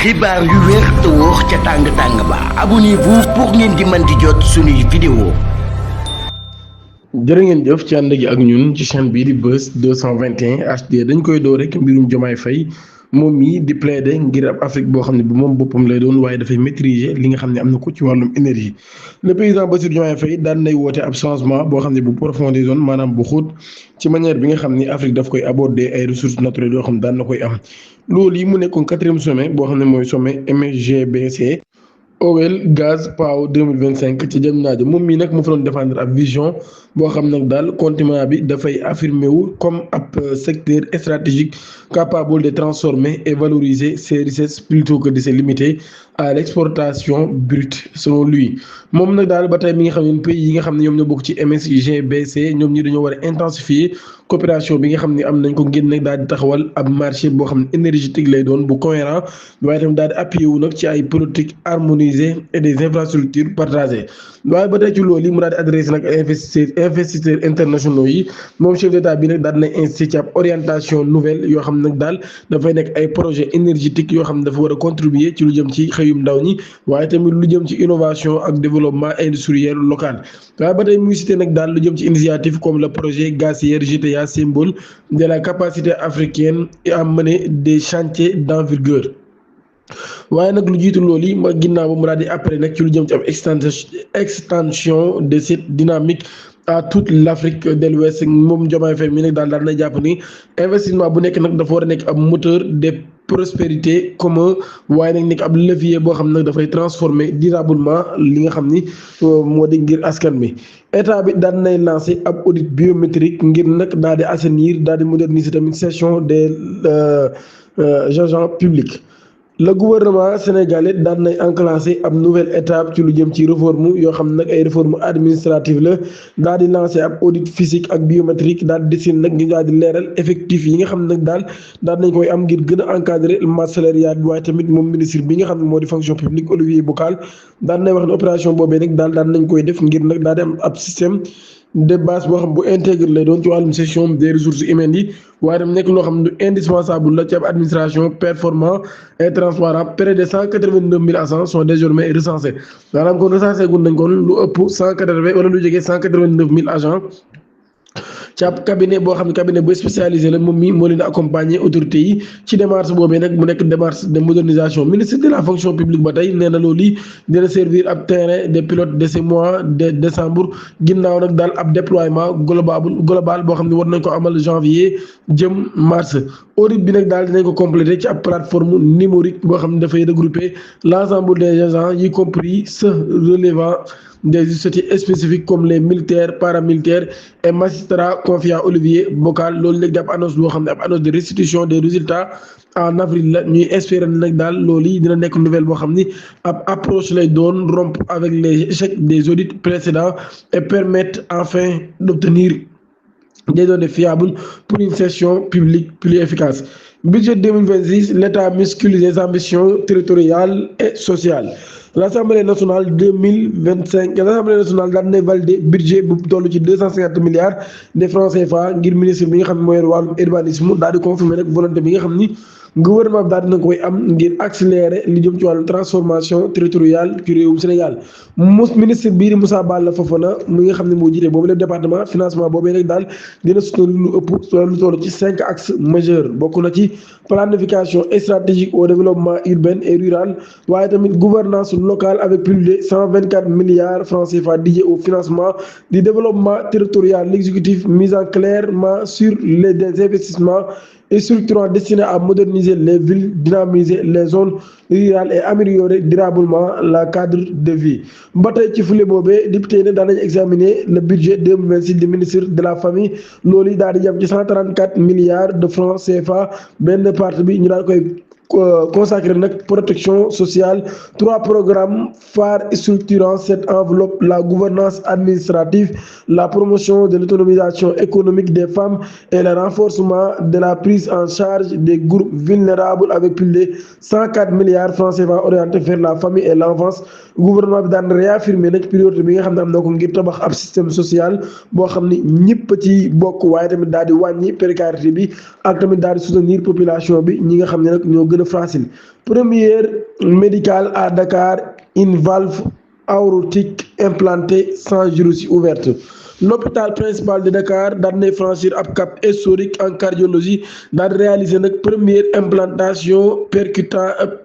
xibaar yu wér te wóor ca tàng-tàng ba abonnez-vous pour ngeen di mën di jot suñuy vidéo. jërë ngeen jëf ci ànd gi ak ñun ci chaîne bii di Buzz 221 HD dañ koy door rek mbirum Diomaye Faye moom mii di plaider ngir ab Afrique boo xam ne bu moom boppam lay doon waaye dafay maîtriser li nga xam ne am na ko ci wàllum énergie. le président Bassirou Diomaye Faye daan nay woote ab changement boo xam ne bu profondé zone maanaam bu xóot ci manière bi nga xam ni Afrique daf koy aborder ay ressources naturelles yoo xam ne daan na koy am loolu yi mu nekkoon 4e sommet boo xam ne mooy sommet MSGBC. Oil Gaz PAO 2025 ci Diamniadio moom mii nag mu fa doon défendre ab vision boo xam nag daal continent bi dafay affirmé wu comme ab secteur stratégique capable de transformer et valoriser ses richesses plutôt que de se limiter à l'exportation brute selon lui. moom nag daal ba tey mi nga xam ne pays yi nga xam ne ñoom ñoo bokk ci MSGBC ñoom ñi dañoo war a intensifier coopération bi nga xam ne am nañ ko ngir nag daal di taxawal ab marché boo xam ne énergétique lay doon bu cohérent waaye tamit daal di appuyé wu nag ci ay politique harmonisée et des infrastructures partagées. waaye ba tey ci loolu yi mu daal di adressé nag investisseurs internationaux yi moom chef d'état bi nag daal di nañ insisté ci ab orientation nouvelle yoo xam nag daal dafay nekk ay projet énergétique yoo xam ne dafa war a contribuer ci lu jëm ci xëyum ndaw ñi waaye tamit lu jëm ci innovation ak développement industriel local. waaye ba tey muy cité nag daal lu jëm ci initiative comme le projet gazier GTA symbole de la capacité africaine à mener des chantiers d'envergure. waaye nag lu jiitu loolu yi ma ginnaaw ba mu daal di après nag ci lu jëm ci ab extension de cette dynamique à toute l'Afrique de l'Ouest moom Diomaye Faye mi nag daal na jàpp ni investissement bu nekk nag dafa war a nekk ab moteur de prospérité commun waaye nag nekk ab levier boo xam nag dafay transformer durablement li nga xam ni moo di ngir askan bi. état bi daan nay lancé ab audit biométrique ngir nag daal di assainir daal di moderniser tamit gestion des agents publics. le gouvernement sénégalais daan nay enclenché ab nouvelle étape ci lu jëm ci réforme yoo xam nag ay réforme administrative la daal di lancé ab audit physique ak biométrique daal di dessiner nag ngir daal di leeral effectif yi nga xam nag daal nañ koy am ngir gën a encadrer masse salariale bi waaye tamit moom ministre bi nga xam ne moo di fonction publique Olivier Boucal daan nay wax ne opération boobee nag daal nañ koy def ngir nag daal di am ab système de base boo xam bu intègre lay doon ci wàllum gestion des ressources humaines yi waaye tam nekk loo xam ne indispensable la ci ab administration performant et transparent. près de 189 000 agents sont désormais recensés maanaam kon recensé gun nañ kon lu ëpp 180 wala lu jege 189 000 agents ci ab cabinet boo xam ne cabinet bu spécialisé la moom mi moo leen accompagner autorités yi ci démarche boobee nag mu nekk démarche de modernisation. ministre de la fonction publique ba tey nee na loolu yi dina servir ab terrain de pilote de ce mois de décembre ginnaaw nag daal ab déploiement global boo xam ne war nañ ko amal janvier jëm mars. audit bi nag daal dinañ ko complété ci ab plateforme numérique boo xam ne dafay regrouper l'ensemble des agents y compris ceux relevant des statuts spécifiques comme les militaires paramilitaires et magistrats confiés à Olivier Boucal loolu léegi ab annonce boo xam ne ab annonce de restitution des résultats en avril la ñuy espérer nag daal loolu yi dina nekk nouvelle boo xam ni ab approche lay doon rompre avec les échecs des audits précédents et permettre enfin d'obtenir des données fiables pour une gestion publique plus efficace. Budget 2026, l'État muscule ses ambitions territoriales et sociales. L'Assemblée nationale 2025 l'Assemblée nationale daan na validé budget bu toll ci 250 milliards de francs CFA ngir ministre bi nga xam ne mooy wàllum urbanisme daal di confirmer nag volonté bi nga xam ni gouvernement bi daal dina koy am ngir accélérer li jëm ci wàllum transformation territoriale ci réewum Sénégal. ministre bii di Moussa Balla Fofana mi nga xam ne moo jiite boobu le département financement boobee nag daal dina soutenir lu ëpp lu toll ci 5 axes majeurs bokk na ci planification stratégique au développement urbain et rural waaye tamit gouvernance locale avec plus de 124 milliards francs CFA dédiés au financement du développement territorial. L'exécutif mise en clairement sur les investissements et structurants destinés à moderniser les villes, dynamiser les zones rurales et améliorer durablement la cadre de vie. ba tey ci fule boobee député yi ne daan nañu examiner le budget 2026 du ministre de la famille loolu yi daal di jëm ci 134 milliards de francs CFA benn partie bi ñu daal koy consacré nag protection sociale. 3 programmes phares structurant cette enveloppe: la gouvernance administrative, la promotion de l'autonomisation économique des femmes et le renforcement de la prise en charge des groupes vulnérables avec plus de 104 milliards francs CFA orientés vers la famille et l'enfance. gouvernement bi daan réaffirmer nag priorité bi nga xam ne am na ko ngir tabax ab système social boo xam ni ñëpp ci bokk waaye tamit daal di wàññi précarité bi ak tamit daal di soutenir population bi ñi nga xam ne nag ñoo gën gën a facile. Première médicale à Dakar, une valve aortique implantée sans chirurgie ouverte. L'hôpital principal de Dakar daal di franchir ab cap historique en cardiologie daal di réaliser nag première implantation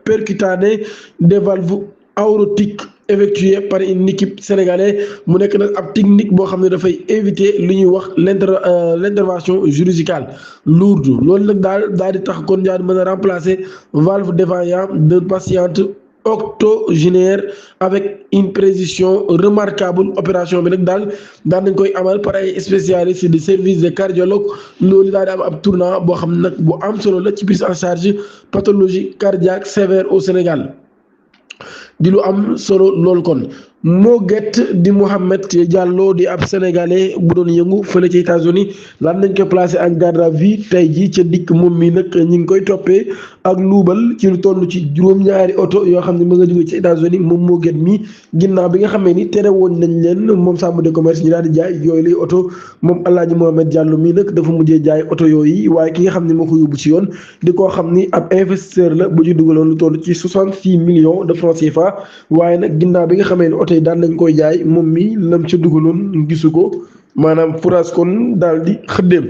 percutanée des valves aortiques effectuée par une équipe sénégalaise mu nekk nag ab technique boo xam ne dafay éviter lu ñuy wax l'intervention chirurgicale lourde loolu nag daal di tax kon daal di mën a remplacer valve défaillante de patiente octogénaire avec une précision remarquable. Opération bi nag daal nañ koy amal par ay spécialistes de service de cardiologue loolu daal di am ab tournant boo xam ne nag bu am solo la ci prise en charge pathologie cardiaque sévère au Sénégal di lu am solo loolu kon. Moguette di Mohamed Diallo di ab sénégalais bu doon yëngu fële ci États-Unis lan nañ ko placé en garde à vue tey jii ca dikk moom mi nag ñi ngi koy toppee ak luubal ci lu toll ci juróom-ñaari oto yoo xam ne mu nga jóge ci États-Unis moom Moguette mi ginnaaw bi nga xamee ni tere woon nañ leen moom chambre de commerce ñi daal di jaay yooyu lay oto moom Alaaji Mohamed Diallo mi nag dafa mujjee jaay oto yooyu waaye ki nga xam ne moo ko yóbbu ci yoon di koo xam ni ab investisseur la bu ci dugaloon lu toll ci 66 millions de francs CFA waaye nag ginnaaw bi nga xamee ni oto daan nañ koy jaay moom mi lam ca dugaloon gisu ko maanaam furaas kon daal di xëddeem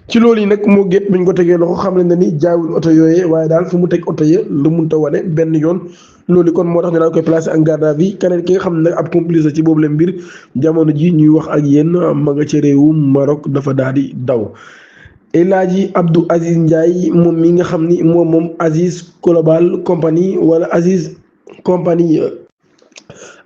ci loolu yi nag moo gét biñ ko tegee loxo xam ne na ni jaayul oto yooyee waaye daal fu mu teg oto ya lu munta wane benn yoon loolu kon moo tax ñu daan koy placé en garde à vue keneen ki nga xam ne nag ab complice la ci boobu la mbir jamono ji ñuy wax ak yéen ma nga ca réewum Maroc dafa daal di daw. El Hadji Abdou Aziz Ndiaye moom mi nga xam ni moom Aziz Global Company wala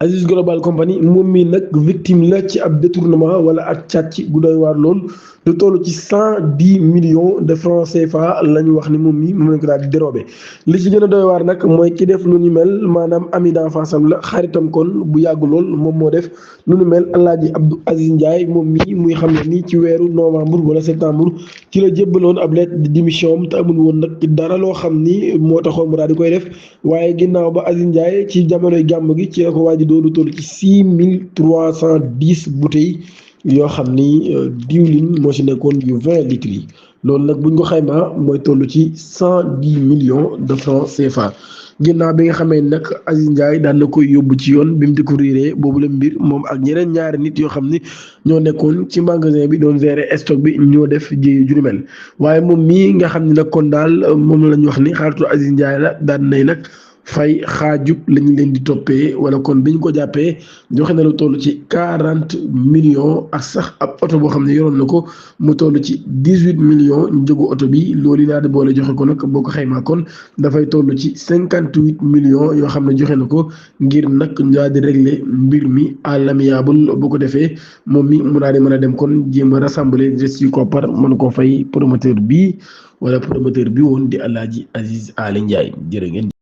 Aziz Global Company moom mii nag victime la ci ab détournement wala ak càcc gu doy waar lool lu toll ci 110 millions de francs CFA la ñu wax ni moom lañ ko daal di dérobé li ci gën a doy waar nag mooy ki def lu ñu mel maanaam ami d'enfance am la xaritam kon bu yàgg lool moom moo def lu ñu mel Alaaji Abdou Aziz Ndiaye moom mii muy xam ne nii ci weeru novembre wala septembre ci la jébbaloon ab lettre de démission am te amul woon nag dara loo xam ni moo taxoon mu daal di koy def waaye ginnaaw ba Aziz Ndiaye ci jamonoy gàmm gi ci la ko waaj doolu toll ci 6310 bouteilles yoo xam ni diwlin moo ci nekkoon yu 20 litres yi loolu nag buñ ko xaymaa mooy toll ci 110 millions de francs CFA ginnaaw bi nga xamee nag Aziz Ndiaye daan na koy yóbbu ci yoon bi mu découvrir boobu la mbir moom ak ñeneen ñaari nit yoo xam ni ñoo nekkoon ci magasin bi doon gérer stock bi ñoo def ji ju mel waaye moom mii nga xam ni nag kon daal moom la ñu wax ni xaritu Aziz Ndiaye la daan nay nag fay xaajub lañu leen di toppee wala kon biñ ko jàppee joxe na lu toll ci 40 millions ak sax ab oto boo xam ne yoroon na ko mu toll ci 18 millions njëgu oto bi loolu daal di boole joxe ko nag boo ko xaymaa kon dafay toll ci 58 millions yoo xam ne joxe na ko ngir nag daal di régler mbir mi à l'amiable bu ko defee moom mi mu daal di mën a dem kon jéem a rassembler gestes yu koppar mën koo fay promoteur bi wala promoteur bi woon di Alaaji Aziz Ali Ndiaye jërë ngeen